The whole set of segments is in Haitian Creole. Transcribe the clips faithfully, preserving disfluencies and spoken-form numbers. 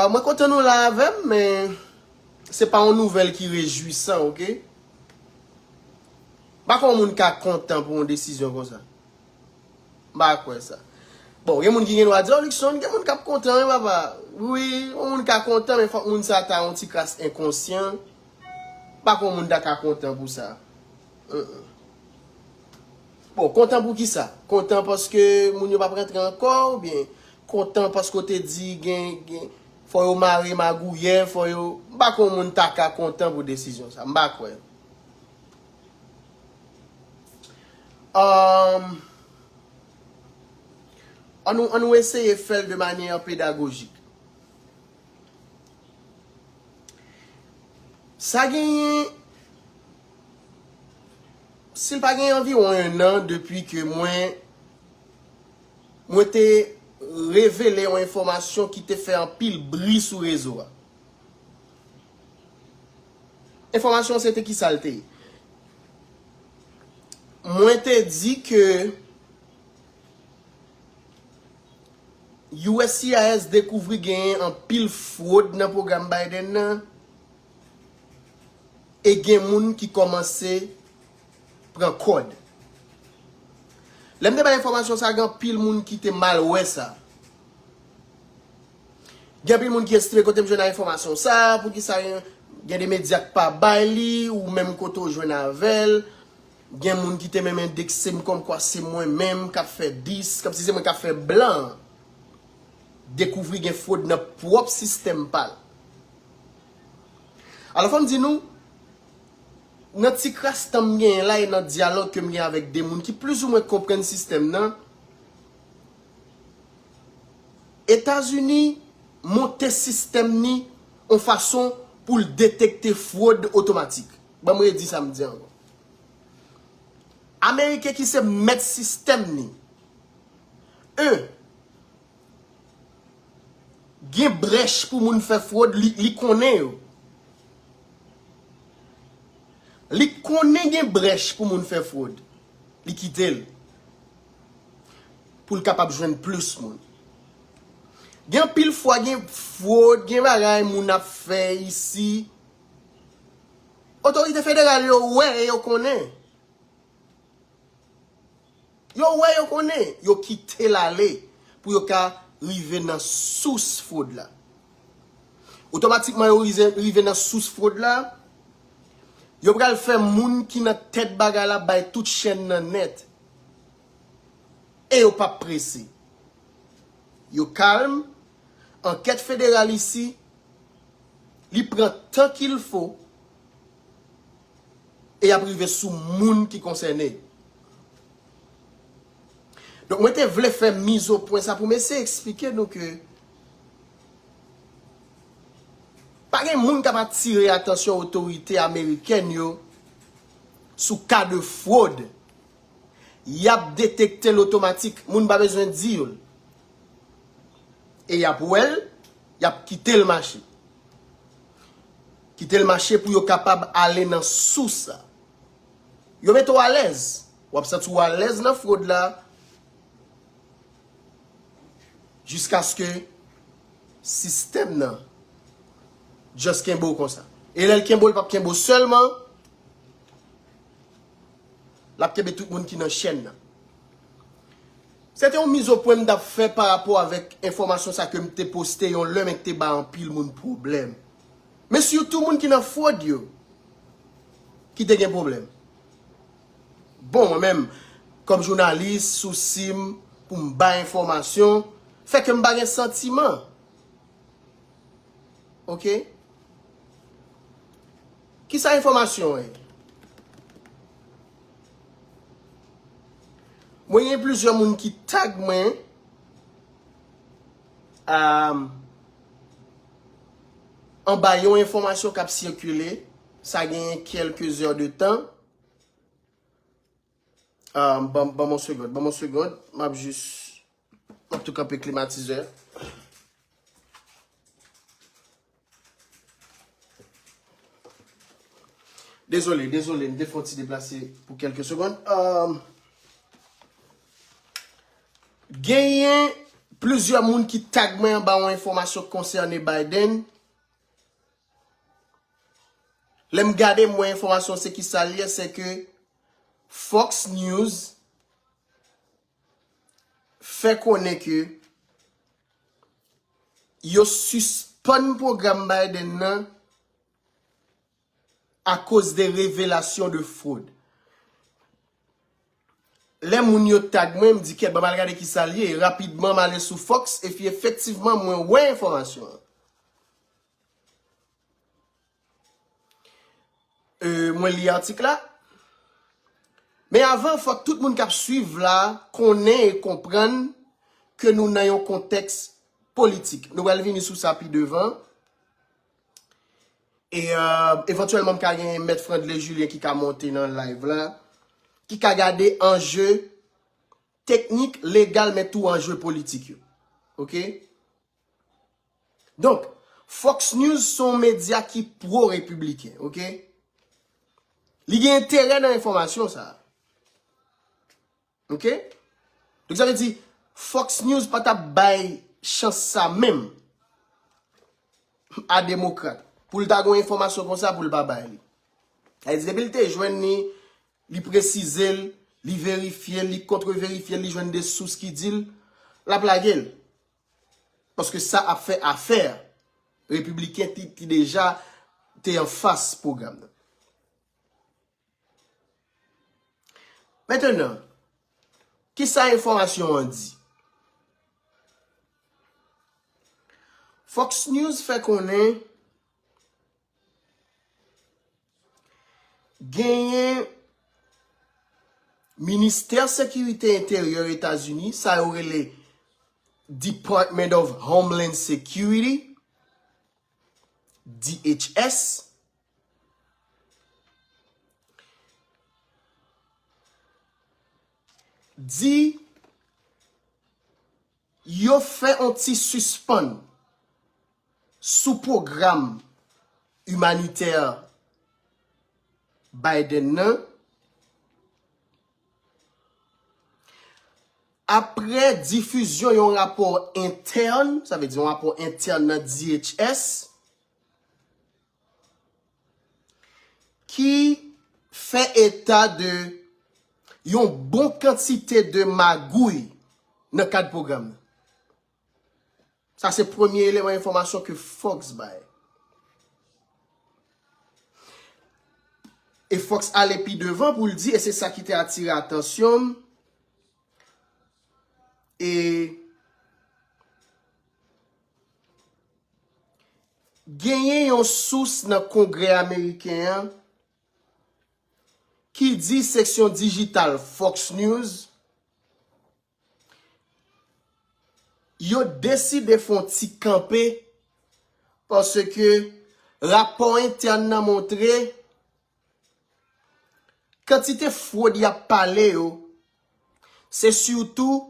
Ah, mwen kontan nou la avè m, men se pa yon nouvèl ki rejwisan, oke? M pa kwè yon moun ka kontan pou yon desizyon konsa. M pa kwè sa. Bon, gen moun ki gen dwa di, "Oh, Luckson, gen moun k ap kontan, wi, papa." Wi, yon moun ka kontan, men fòk moun sa ta yon ti kras enkonsyan. M pa kwè yon moun ta ka kontan pou sa. Mm-mm. Bon, kontan pou ki sa? Kontan paske moun yo p ap rantre ankò, oubyen kontan paske w te di gen, gen, fò yo mare magouyè, fò yo, m pa kwè yon moun ta ka kontan pou desizyon sa. M pa kwè. Um, ann nou, ann nou eseye fè l de manyè pedagojik. Sa genyen, si l pa genyen anviwon en an depi ke mwen, mwen te revele yon enfòmasyon ki te fè anpil bri sou rezo a. Enfòmasyon se te ki sa l te ye. Mwen te di ke U S C I S dekouvri genyen anpil fwod nan pwogram Biden nan, e gen moun ki kòmanse pran kòd. Lè m te bay enfòmasyon sa, gen anpil moun ki te mal wè sa. Gen anpil moun ki estime kote m jwenn enfòmasyon sa, poukisa gen, gen de medya k pa bay li, ou menm kote w jwenn avè l. Gen moun ki te menm endekse m kòmkwa se mwen menm k ap fè dis, kòmsi se mwen k ap fè blan dekouvri gen fwod nan pwòp sistèm pa l. Alò, fò m di nou, nan ti kras tan m genyen la e nan dyalòg ke m gen avèk de moun ki plizoumwen konprann sistèm nan, Etazini monte sistèm ni yon fason pou l detekte fwod otomatik. Ban m redi sa m di ankò. Ameriken ki se mèt sistèm ni, en, gen brèch pou moun fè fwod, li, li konnen yo. Li konnen gen brèch pou moun fè fwod. Li kite l. Pou l kapab jwenn plis moun. Gen anpil fwa, gen fwod, gen bagay moun ap fè isi. Otorite federal yo wè e yo konnen. Yo wè, yo konnen, yo kite l ale pou yo ka rive nan sous fwod la. Otomatikman, yo rize, rive nan sous fwod la, yo pral fè moun ki nan tèt bagay la bay tout chèn nan nèt. E yo p ap prese. Yo kalm, ankèt federal isi, li pran tan qu'il faut, e y ap rive sou moun ki konsène. Donk, mwen te vle fè miz o pwen sa pou m eseye eksplike nou ke pa gen moun k ap atire atansyon otorite amerikèn yo sou ka de fwod. Y ap detekte l otomatik, moun pa bezwen di yo l. E y ap wè l, y ap kite l mache. Kite l mache pou yo kapab ale nan sous sa. Yo mete w alèz. W ap santi w alèz nan fwod la. Jiskaske sistèm nan just kenbe w konsa. E lè l kenbe w, l p ap kenbe w sèlman, l ap kenbe tout moun ki nan chèn nan. Se te yon miz o pwen m t ap fè pa rapò avèk enfòmasyon sa ke m te poste yon lè, men k te ba anpil moun pwoblèm. Men sitou moun ki nan fwod yo ki te gen pwoblèm. Bon, mwen menm, kòm jounalis, sousi m pou m bay enfòmasyon fè ke m pa gen santiman. Oke? Kisa enfòmasyon an ye? Mwen gen plizyè moun ki tag mwen, um, anba yon enfòmasyon k ap sikile, sa genyen kèlke zè de tan. Ah, ban, ban m yon segond, ban m yon segond. M ap jis, m ap tou kanpe klimatizè. Dezole, dezole, m te fè yon ti deplase pou kèlke segond. Ah, genyen plizyè moun ki tag mwen anba yon enfòmasyon k konsène Biden. Lè m gade, m wè enfòmasyon se ki sa l ye, se ke Fox News fè konnen ke yo sispann pwogram Biden nan akoz de revelasyon de fwod. Lè moun yo tag mwen, m di, "Kèt, ban m al gade ki sa l ye." Rapidman, m ale sou Fox, epi efektivman, mwen wè enfòmasyon an. E, mwen li atik la. Men avan, fòk tout moun k ap swiv la konnen e konprann ke nou nan yon kontèks politik. Nou pral vini sou sa pi devan. E, e, evantyèlman, m ka gen Mèt Frandley Julien ki ka monte nan live la, ki ka gade anje teknik, legal, men tou anje politik yo. Oke? Donk, Fox News se yon medya ki pwo-repibliken, oke? Li gen enterè nan enfòmasyon sa a. Oke? Donk, sa vle di, Fox News pa t ap bay chans sa menm a demokrat pou l ta gen yon enfòmasyon konsa pou l pa bay li. Sa vle di, depi l te jwenn li, li presize l, li verifye l, li kontreverifye l, li jwenn de sous ki di l, l ap lage l. Paske sa ap fè afè repibliken ki, ki deja te anfas pwogram nan. Mentenan, kisa enfòmasyon an di? Fox News fè konnen genyen Ministè Sekirite Enteryè Etazini, sa yo rele Department of Homeland Security, D H S, di yo fè yon ti sispann sou pwogram imanitè Biden nan, apre difizyon yon rapò entèn, sa vle di yon rapò entèn nan D H S, ki fè eta de yon bon kantite de magouy nan kad pwogram nan. Sa se premye eleman enfòmasyon ke Fox bay. E Fox ale pi devan pou l di, e se sa ki te atire atansyon m, e genyen yon sous nan Kongrè ameriken an ki di seksyon dijital Fox News yo deside fè yon ti kanpe paske rapò entèn nan montre kantite fwod y ap pale yo, se sitou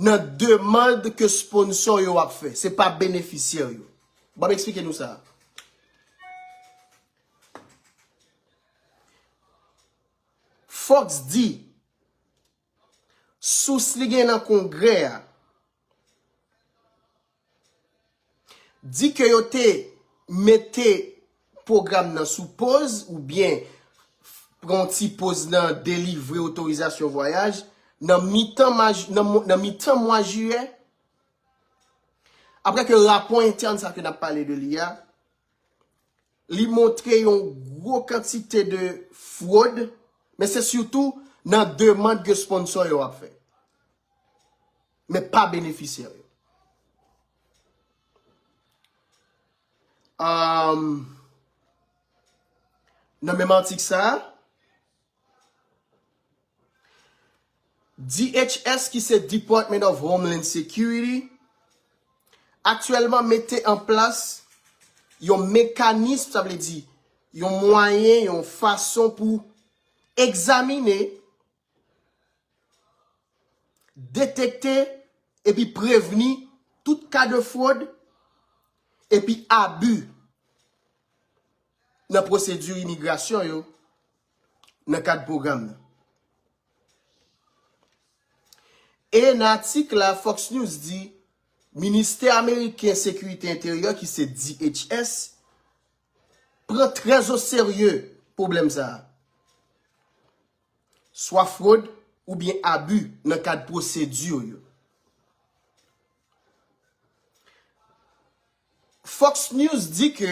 nan demann ke sponsò yo ap fè. Se pa benefisyè yo. Ban m eksplike nou sa. Fox di, sous li gen nan Kongrè a, di ke yo te mete pwogram nan sou poz oubyen pran yon ti poz nan delivre otorizasyon vwayaj nan mitan maj, nan, mwa- nan mitan mwa jiyè. Apre ke rapò entèn sa ke n ap pale de li a, li montre yon gwo kantite de fwod, men se sitou nan demann ke sponsò yo ap fè. Men pa benefisyè yo. Um, nan menm atik sa a, D H S, ki se Department of Homeland Security, aktyèlman mete an plas yon mekanism, sa vle di yon mwayen, yon fason pou egzamine, detekte epi prevni tout ka de fwod epi abi nan pwosedi imigrasyon yo nan kad pwogram nan. E nan atik la, Fox News di, Ministè ameriken Sekirite Enteryè, ki se D H S, pran trè o serye pwoblèm sa a. Swa fwod oubyen abi nan kad pwosedi yo. Fox News di ke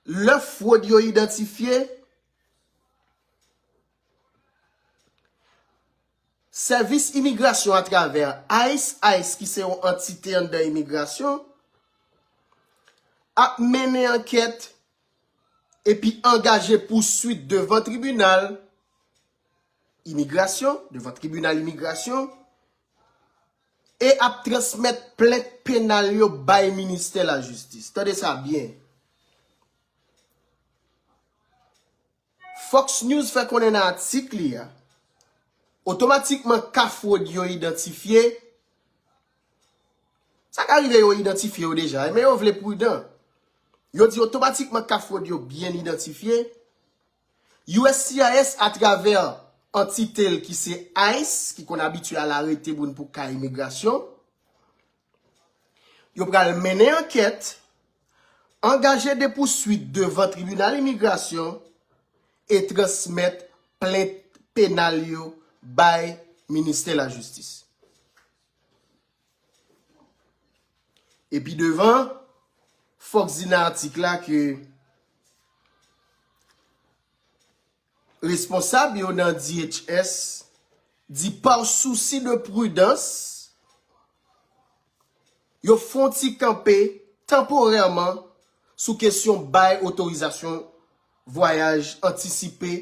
lè fwod yo idantifye, sèvis imigrasyon atravè ice, ice ki se yon antite anndan imigrasyon, ap mennen ankèt epi angaje pouswit devan tribinal imigrasyon, devan tribinal imigrasyon, e ap transmèt plent penal yo bay ministè lajistis. Tande sa byen. Fox News fè konnen nan atik li a, otomatikman ka fwod yo idantifye, sa ka rive yo idantifye yo deja, men yo vle pridan. Yo di otomatikman ka fwod yo byen idantifye, U S C I S atravè antite l ki se ice, ki konn abitye al arete moun pou ka imigrasyon, yo pral mennen ankèt, angaje de pouswit devan tribinal imigrasyon e transmèt plent penal yo bay ministè lajistis. Epi devan, Fox di nan atik la ke responsab yo nan D H S di pa sousi de pridans, yo fè yon ti kanpe tanporèman sou kesyon bay otorizasyon vwayaj antisipe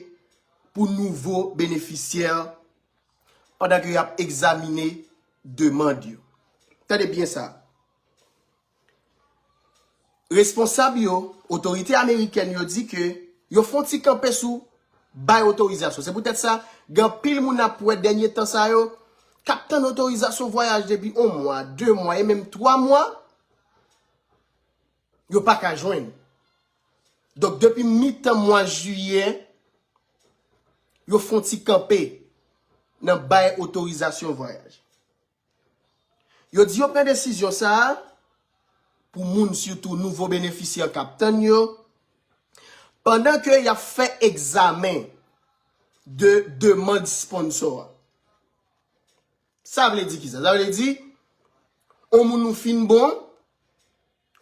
pou nouvo benefisyè pandan ke y ap egzamine demann yo. Tande byen sa. Responsab yo, otorite amerikèn yo di ke yo fè yon ti kanpe sou bay otorizasyon. Se poutèt sa, gen anpil moun ap wè dènye tan sa yo, k ap tann otorizasyon vwayaj depi yon mwa, de mwa e menm twa mwa, yo pa ka jwenn. Donk, depi mitan mwa jiyè, yo fè yon ti kanpe nan bay otorizasyon vwayaj. Yo di yo pran desizyon sa a pou moun, sitou nouvo benefisyè k ap tann yo, pandan ke y ap fè egzamen de demann sponsò a. Sa vle di kisa? Sa vle di, yon moun ou fin bon,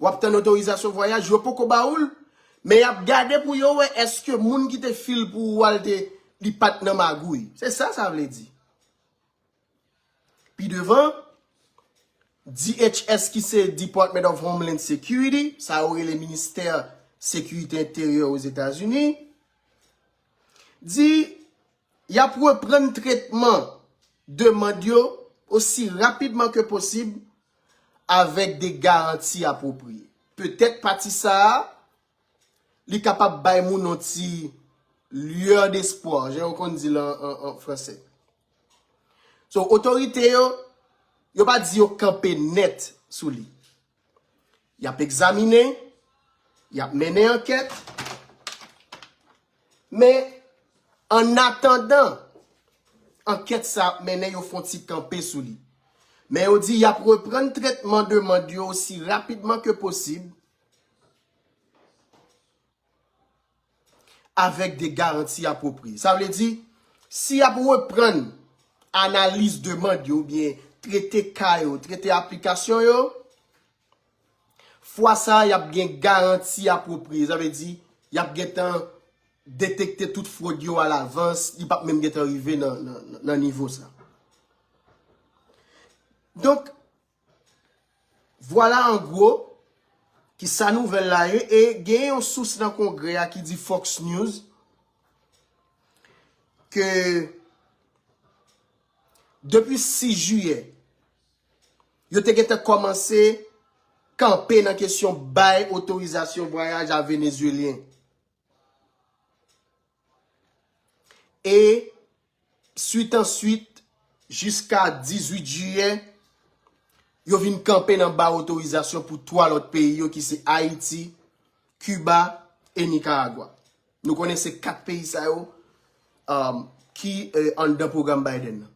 w ap tann otorizasyon vwayaj, yo poko ba ou l, men y ap gade pou yo wè èske moun ki te fil pou ou a, l te, li pa t nan magouy. Se sa sa vle di. Pi devan, D H S ki se Department of Homeland Security, sa yo rele Ministè Sekirite Enteryè Ozetazini, di y ap reprann tretman demann yo osi rapidman ke posib avèk de garanti apwopriye. Petèt pati sa a, li kapab bay moun yon ti lueur d'espoir, jan yo konn di l an, an, an fransè. So, otorite yo, yo pa di yo kanpe nèt sou li. Y ap egzamine, y ap mennen ankèt, men annatandan ankèt sa ap mennen, yo fè yon ti kanpe sou li. Men yo di y ap reprann tretman demann yo osi rapidman ke posib, avèk de garanti apwopriye. Sa vle di, si y ap reprann analiz demann yo oubyen trete ka yo, trete aplikasyon yo, fwa sa a, y ap gen garanti apwopriye. Sa vle di, y ap gentan detekte tout fwod yo alavans, li p ap menm gentan rive nan, nan, nan nivo sa. Donk, vwala an gwo ki sa nouvèl la ye, e gen yon sous nan Kongrè a ki di Fox News ke depi sis jiyè, yo te gentan kòmanse kanpe nan kesyon bay otorizasyon vwayaj a Venezuelyen. E swit an swit, jiska dizuit jiyè, yo vin kanpe nan bay otorizasyon pou twa lòt peyi yo ki se Ayiti, Kiba e Nikaragwa. Nou konnen se kat peyi sa yo, um, ki eh, anndan pwogram Biden nan.